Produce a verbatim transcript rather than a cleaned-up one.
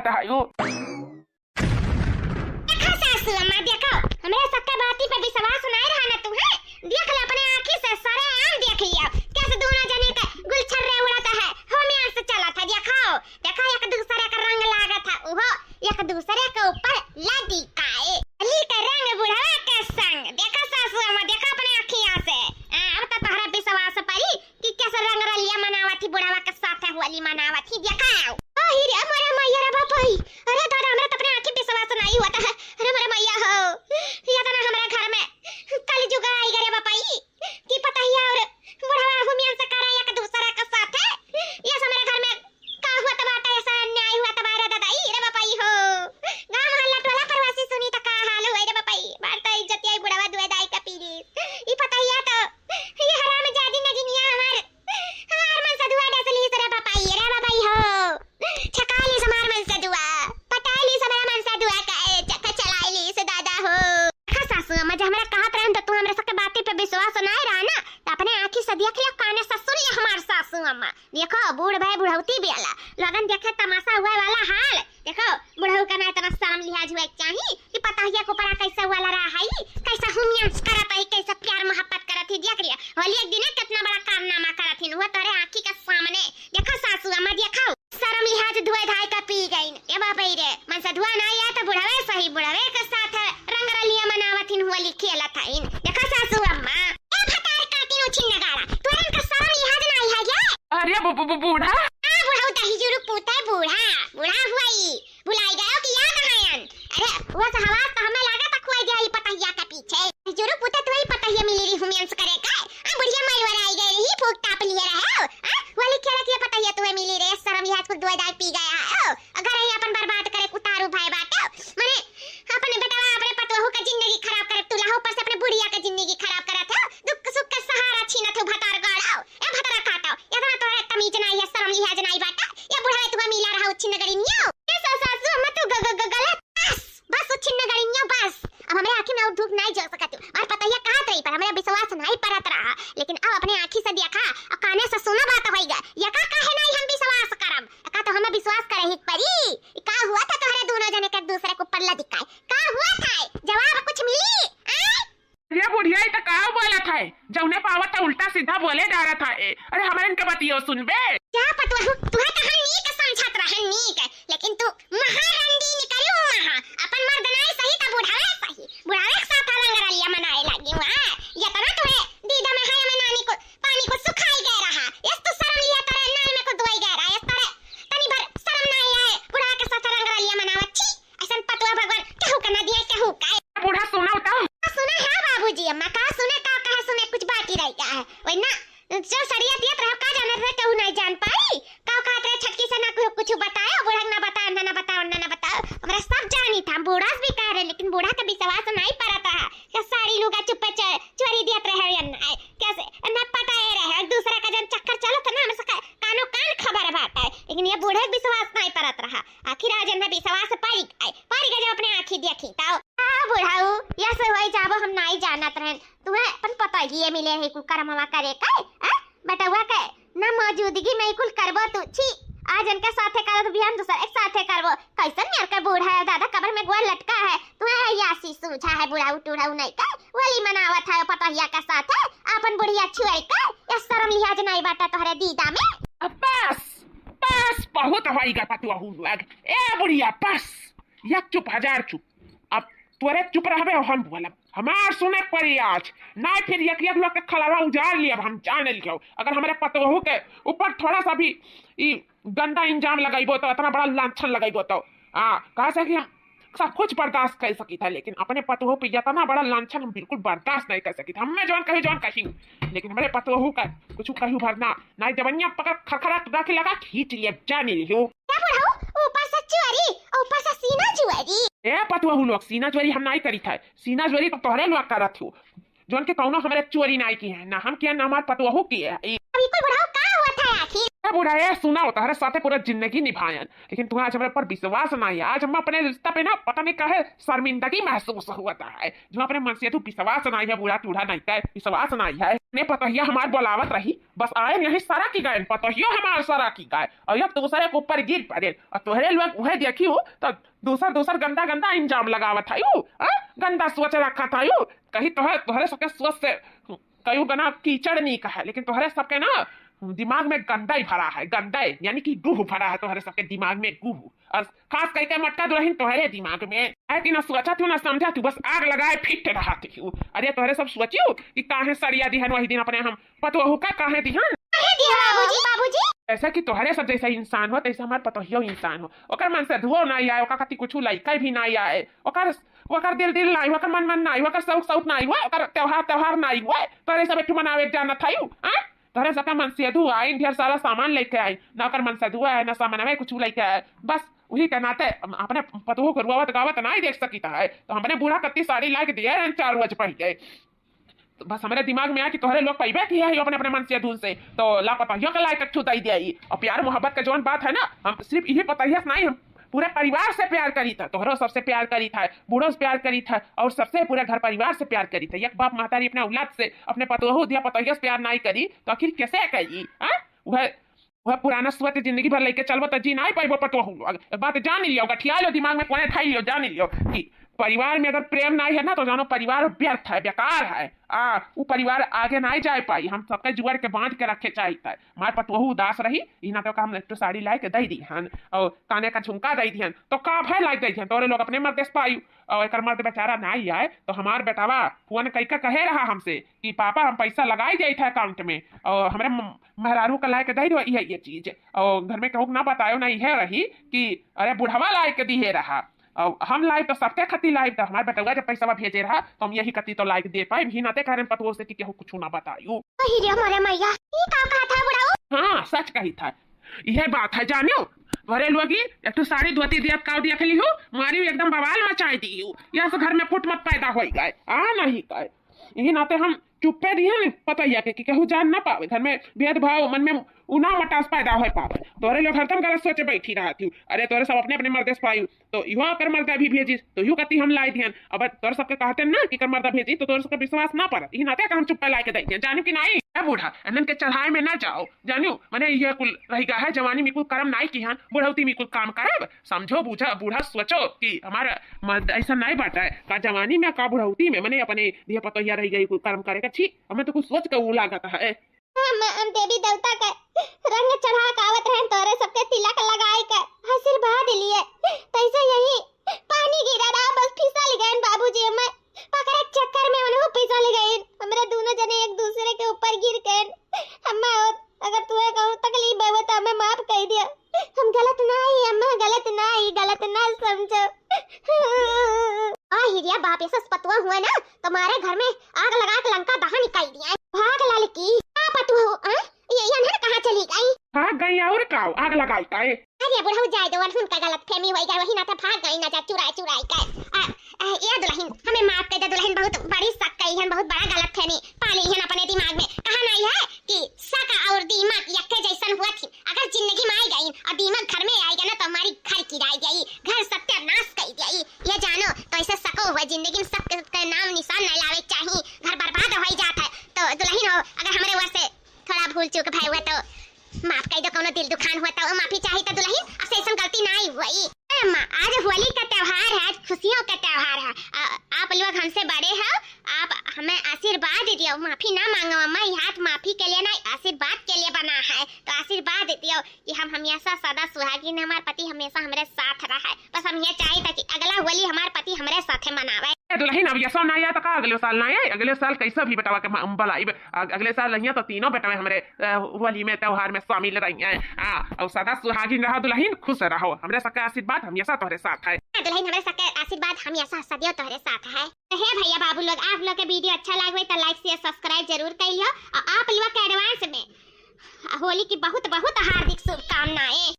रहा हो। देखा सासू अम्मा, देखो, हमरे सबके बाती पे विश्वास नाहीं रहा ना तुहे। देख ले अपने आँखी से, सरेआम देख लिया, कैसे दोनों जने के गुलछर्रे उड़त है, होमियान से चलत है। देखो, देखो, एक दूसरे का रंग लागत है, उहो एक दूसरे के ऊपर लदिकाए। होली के रंग बुढ़वा के संग। देखो सासू अम्मा, देखो अपने आँखिया से। आ, अब तो तोहरा विश्वास परी कि कैसे रंगरलिया मनावत ही, बुढ़वा के साथ होली मनावत ही। देखो। ओ ही रे, मोरे मैया रे बापई। अरे दादा, हमरा तो अपने आँखी विश्वास नाहीं होत है। अरे मोरे मैया हो, ये तो ना हमरा घर में कलजुग आई गए रे बापई। कि पतोहिया और बुढ़वा होमियान से करे एक दूसरे के साथ है। ये से हमरे घर में का हुआ तबार, ऐसा अन्याय हुआ तबार रे दादा, ई रे बापई हो। गाँव मोहल्ला टोला परवासी सुनी त का हाल होई रे बापई। बार त इज्जतिया बुढ़वा दुए दाई का पीली। ई पतोहिया तो, ये हरामजादी नगिनिया हमार, हमार मनसधुआ डसली से रे बापई, रे बापई हो। छकाली से हमार मनसधुआ, पटाली से हमार मनसधुआ का, ए, चक्का चलाइली से दादा हो। देखा सासू अम्मा, जे हमरा कहत रहन त तू हमरा सबके बाती पे विश्वास नाहीं रहा ना, त अपने आँखी से देख लिया, काने से सुन लिया हमार सासू अम्मा। देखो, बूढ़ भए बुढ़ौती बेला, लोगन देखे तमाशा हुए वाला हाल। देखो, बुढ़ऊ का ना इतना शर्म लिहाज हुए के चाही कि पतोहिया के ऊपर कैसे वाला रहा है, कैसे हुमियंस करत है, कैसे प्यार मोहब्बत करत है। देख लिया, होली एक दिन कितना बड़ा कारनामा करत हिन, वो तोरे आँखी के सामने। देखो सासू अम्मा, देखो, शर्म लिहाज धोए धाए का पी गइन। ए बापई रे, मनसधुआ ना आया तो बुढ़वे सही, बुढ़वे के साथ रंगरलिया मनावत हिन, होली खेलत हिन। देखो सासू अम्मा, ए भतार काटिन उछिन नगाड़ा, तोरन का शर्म लिहाज ना आई है क्या? अरे बु-, बु-, बु-, बूढ़ा। हाँ, बुढ़ऊ दही जुरुक पूते बूढ़ा, बूढ़ा हुआ ई, भुलाई गयो कि याद है अन? अरे, वो सहवास तो हमें लागे तो खुआई दिया ई पतोहिया के पीछे। जुरुक पूते तू ही पतोहिया मिली रही हुमियंस करे का? आ, बुढ़िया मरवर आई गई रही, फूक ताप लिए रहे हो। आ, होली खेले के पतोहिया तुम्हें मिली रे, शर्म लिहाज कुल दुए दाई पी गया है। ओ, घर ही अपन बर्बाद करे, उतारू भाई बाटे। मने, अपने बेटवा, अपने पतोहू का जिंदगी खराब करे, तुला ऊपर से अपने बुढ़िया का जिंदगी खराब करत हो। दुख सुख का सहारा छीनत हो, भतार गाड़ाओ। ए भतरा काटो, इतना तोहरे तमीज नाई है, शर्म लिहाज नाई बाटा। ये बुढ़वे तुम्हें मिला रहा उच्छिन्न गड़िनियो। ये सा-, सासू अम्मा तू ग-, ग-, ग-, गलत। बस, बस उच्छिन्न गड़िनियो बस। अब हमरे आँखी में और धूप नाई जल सकत हो। और पतोहिया कहत रही पर हमरे विश्वास नाई परत रहा। लेकिन अब अपने आँखी से देखा और काने से सुना बात होइगा। ये का काहे नाई हम विश्वास करम? का तो हमें विश्वास करे ही परी। ई का हुआ था तोहरे दोनों जने के एक दूसरे के ऊपर लदिकाए? का हुआ था? जवाब कुछ मिली? आय? ये बुढ़िया, ई त का बोलत है? जौने पावत है उल्टा सीधा बोले डारत है। ए, अरे हमरे इनके बतियो सुनबे? जा पतोहू, तुहे त हम नीक समझत रहन, नीक, लेकिन तू महारंडी निकलू महा। अपन मर्द नाई सही त बुढ़ावे सही, बुढ़ावे के साथ रंगरलिया मनाए लागी हुआ। ये तना तुहे दीदा में है, हमें नानी को पानी को सुखाई गए रहा। यस तू शर्म लिया तरे नाई में को दुआई गए रहा। यस तरे तनी भर शर्म नाई आए, बुढ़ावे के साथ रंगरलिया मनावत छी। ऐसन पतोह भगवान केहू के ना दिए, केहू का। बूढ़ा सुना उताऊ। का सुने है बाबूजी, अम्मा का सुने, का कहे सुने, कुछ बाकी रह गया है। वही ना, जो सड़िया दियत रहो, का जानत रहे, केहू नहीं जान पाई। का कहत रहे, छटकी से ना कुछ, कुछ बताए, बूढ़ा के ना बताए, ना, ना बताओ, ना, ना बताओ। हमरा सब जानी था, हम बूढ़ा से भी कह रहे, लेकिन बूढ़ा के विश्वास नहीं परत रहा। क्या साड़ी लुगा चुप्पे च-, चोरी दियत रहे, या ना, कैसे, ना पता ये रहे, एक दूसरे का जन चक्कर चलत ना, हमसे का-, कानो कान खबर बात है, लेकिन ये बूढ़े के विश्वास नहीं परत रहा। आखिर आज हमरा विश्वास परि गए, परि गए जब अपने आँखी देखी तौ। आ बुढ़ऊ, यस होई जाबो हम नाई जानत रहन। तुहे अपन पतोहिए मिले है कुल करमवा करे के, आ? बेटवा के ना मौजूदगी में कुल करबो तू। छी, आज इनके साथे करत बिहान दूसर एक साथे करबो। कैसन मेर के बूढ़ा है दादा, कबर में गोड़ लटका है। तुहे यासी सूझा है बुढ़ऊ टूढ़ऊ नहीं के। होली मनावत है पतोहिया के साथे, अपन बुढ़िया छुए के। ये शर्म लिहाज नहीं बाटा तोहरे दीदा में। अब बस, बस, बहुत होइगा पतोहू लोग। ए बुढ़िया, बस, एक चुप, हजार चुप। अब तोरे चुप रहबे, हम बोलब। हमार सुने पड़ी आज। ना फिर एक, एक लोग के खलवा उजाड़ लिया, हम जान लियो। अगर हमारे पतोहू के ऊपर थोड़ा सा भी ई गंदा इंजाम लगाइबो तो, इतना बड़ा लांछन लगाइबो तो, आ, कहा से कि हम सब कुछ बर्दाश्त कर सकी था, लेकिन अपने पतोहू पे इतना बड़ा लांछन हम बिल्कुल बर्दाश्त नहीं कर सकी था। हमें जौन कही, जौन कही, लेकिन हमारे पतोहू का कुछ कही भरना नहीं, जबनिया पकड़ खरखरा रख लगा, खींच लिया, जान लियो। क्या बुढ़ऊ, ऊपर से चोरी, ऊपर से सीना चोरी। ए पतोहू लोग, सीना चोरी हम नहीं करी था, सीना चोरी तो तोहरे लोग करत हो, जौन के कौनो हमरे चोरी नहीं की है, ना हम किया, ना हमार पतोहू की है। ई अब ई कुल बुढ़ऊ का हुआ था आखिर? ए बूढ़ा, ए सुना, तोहरे साथे पूरा जिंदगी निभायन, लेकिन तुहैं आज हमरे ऊपर विश्वास नाहीं है। आज हम अपने रिश्ता पे ना पता नहीं काहे शर्मिंदगी महसूस होत है, जो अपने मन से तू विश्वास नाहीं है, बूढ़ा टूढ़ा नाहीं का विश्वास नाहीं है। ने पतोहिया हमार बोलावत रही, बस आए यहीं सरकि गए, पतोहियो हमार सरकि गए, और एक दूसरे के ऊपर गिर पड़े। और तोहरे लोग उहे देखियो तो दूसर दूसर गंदा गंदा इंजाम लगावत है यू, हाँ? गंदा सोच रखत है यू। कहीं तोहरे, तोहरे सबके सोच से कहीं गना कीचड़ नीक है, लेकिन तोहरे सबके ना दिमाग में गंदा ही भरा है, गंदा ही, यानी कि गुह भरा है तोहरे सबके दिमाग में, गुह। और खास करके मटका दुलहिन तोहरे दिमाग में है कि ना सोचत हूँ ना समझत हूँ, बस आग लगाए फिट रहत हूँ। अरे तोहरे सब सोचियो कि काहे सड़िया दिहन वही दिन अपने हम पतोहू का, काहे दिहन? काहे दिहन बाबूजी? बाबूजी? जैसा कि तोहरे सब जैसा इंसान हो, तैसा हमार पतोहियो इंसान हो। ओकर मनसेधुओ नाहीं आए, ओकर खातिर कुछ लइका भी नाहीं आए, ओकर, ओकर दिल दिल नाहीं, ओकर मन मन नाहीं, ओकर शौक शौक नाहीं हुआ, ओकर त्योहार त्योहार नाहीं हुआ। तोहरे सब एक ठो मनावे के जानत हयू, हाँ? तोहरे सबका मनसेधु आइन, ढेर सारा सामान लेके आइन, ना ओकर मनसेधु आए, ना सामानवे कुछ लेके आए। बस वही के नाते हम अपने पतोहू को रुआवत गावत नाहीं देख सकित है, तो हमने बूढ़ा कत्ती साड़ी लाइके दिए रहन चार रोज पहिले। तो बस हमरे दिमाग में आया कि तोहरे लोग पैबे किहे है अपने, अपने मनसेधुन से, तो ला पतोहियो के लाइके एक ठो दई दिया। और प्यार मोहब्बत का जौन बात है ना, हम सिर्फ यही पतोहिया से नाहीं, हम पूरे परिवार से प्यार करित है, तोहरो सबसे प्यार करित है, बूढ़ो से प्यार करित है, और सबसे पूरे घर परिवार से प्यार करित है। एक बाप महतारी अपने औलाद से, अपने पतोहू दिया पतोहिया से प्यार नाहीं करी, तो आखिर कैसे करी? हाँ? वह, वह पुराना सोच जिंदगी भर लेके चलबो तो जी नाहीं पाइबो पतोहू लोग। एक बात जान लियो, गठिया लियो, दिमाग में कोने ठाई लियो, जान लियो कि परिवार में अगर प्रेम नाहीं है ना, तो जानो परिवार व्यर्थ है, बेकार है। आ, उ परिवार आगे नाहीं जाए पाई। हम सबके जुआर के बांध के रखे चाहित है। हमार पतोहू उदास रही, ई ना तो का हम एक ठो साड़ी लाइके दई दिहन और काने का झुमका दई दिहन, तो का भय लाइके दई दिहन, तोहरे लोग अपने मर्दे से पाई। और एकर मर्द बेचारा नाहीं आए, तो हमार बेटावा फोन कइके कहे रहा हमसे कि पापा हम पैसा लगाई देइत है अकाउंट में, और हमरे म-, मेहरारू का लाइके दई दो ये, ये चीज। और घर में कहूँ ना बतायो ना, इहे रही कि अरे बुढ़वा लाइके दिहे रहा, और हम लाइब तो सबके खातिर लाइब, तो हमार बेटवा जब पैसा भेजे रहा तो हम यही खातिर तो लाइके दे पाइब, ही नाते कारण पतोह से कि केहू कुछ ना बतायू। अहि रे मोरे मैया, ई का कहत है बुढ़ऊ? हाँ, सच कहित है, इहे बात है जानियो। तोहरे लोग एक ठो साड़ी धोती दिया, काव दिया खेली हो, मारी एकदम बवाल मचाई दी हो, यहाँ से घर में फुट मत पैदा होई गए, आ नहीं गए। यही नाते हम चुप्पे दिहन पतोहिया के कि केहू जान ना पावे, घर में भेदभाव मन में उना मटास पैदा होए पावे। तोहरे लोग हरदम गलत सोचे बैठी रहत हू। अरे तोहरे सब अपने अपने मर्दे से पायू, तो इहो ओकर मर्दा भी भेजी, तो इहो कती हम लाई दिहन। अब तोहरे सबके कहते ना कि कर मर्दा भेजी, तो तोहरे सबके विश्वास ना पड़त, यही नाते का हम चुप्पे लाइके दे दिहन। जानू कि नाहीं, ए बूढ़ा, इन्हन के चढ़ाए में ना जाओ, जानू, मने ये कुल रहि गा है, जवानी में कुल करम नाहीं किहन, बुढ़ौती में कुल काम करब। समझो, बूझा, बूढ़ा सोचो कि हमारा मर्द ऐसा नाहीं बाटा है, का जवानी में का बुढ़ौती में, मने अपने दिया पतोहिया रहि गई कुल करम करे का, छी, हमें तो कुछ सोच के वो लागत है। हम, हम देवी देवता का रंग चढ़ा के आवत रहन, तोरे सबके तिलक लगाए के आशीर्वाद लिए, तैसे यही पानी गिरा रहा, बस फिसल गए बाबूजी, हमें पकड़े चक्कर में उन्हों फिसल गए, हमरे दोनों जने एक दूसरे के ऊपर गिर गए। अम्मा, अगर तुहे कहूँ तकलीफ बा तो हमें माफ कर दिया। हम गलत नाहीं, अम्मा, गलत नाहीं, गलत ना समझो। आ हिरिया बाप, ऐसा पतुआ हुआ ना, तुम्हारे घर में आग लगा के लंका दहन कर दिया। भाग ललकी, का पतुआ हो, आ? ये, ये अनहन कहाँ चली गई? भाग गई और का, आग लगाई का है? अरे बुढ़ऊ जाए दो, उनका गलतफहमी होई गई, वही नाते भाग गई ना जा चुराई चुराई के। आ, आ, ए दुलहिन, हमें माफ कर दे दुलहिन, बहुत बड़ी शक कई हन, बहुत बड़ा गलतफहमी पाली हन अपने दिमाग में। कहा नाहीं है कि शक और दिमाग यक्के जैसन हुआ थी। अगर जिंदगी में आई गई और दिमाग घर में आई गया ना तो हमारी घर गिराई गई, घर सत्यानाश कर गई। ये जानो तो ऐसे शको हुआ जिंदगी में शक के नाम निशान नहीं लावे चाहिए, घर बर्बाद हो ही जाता है। तो दुलहिन हो, अगर हमारे ओर से थोड़ा भूल चूक भय हुआ तो माफ कर दो, कोनो दिल दुखान हुआ तो माफी चाही तो दुलहिन, अब से ऐसन गलती नाहीं हुई। ए माँ, आज होली का त्योहार है, आज खुशियों का त्योहार है। आ, आप लोग हमसे बड़े हो, आप हमें आशीर्वाद दियो, माफी ना मांगो अम्मा, ये हाथ माफी के लिए ना, आशीर्वाद के लिए बना है, तो आशीर्वाद दियो कि हम हमेशा सदा सुहागिन, हमार पति हमेशा हमरे साथ रहे। बस हम ये चाहित कि अगला होली हमार पति हमरे साथे मनावे। ए दुलहिन, अब ये साल ना आया तो का अगले साल ना आए? अगले साल कैसे भी बेटवा के म-, बुलाइब। अग-, अगले साल रहिया तो तीनों बेटवे हमरे, अ, होली में, त्योहार में शामिल रहिया। आ, और सदा सुहागिन रहो दुलहिन, खुश रहो। हमरे सबके आशीर्वाद हमेशा तोहरे साथ है। ए दुलहिन, हमरे सबके आशीर्वाद हमेशा सदियों तोहरे साथ है। तो हे भैया बाबू लोग, आप लोग के video अच्छा लागवे तो like, share, subscribe जरूर कर लियो। और आप लोग के advance में होली की बहुत बहुत हार्दिक शुभकामनाएं।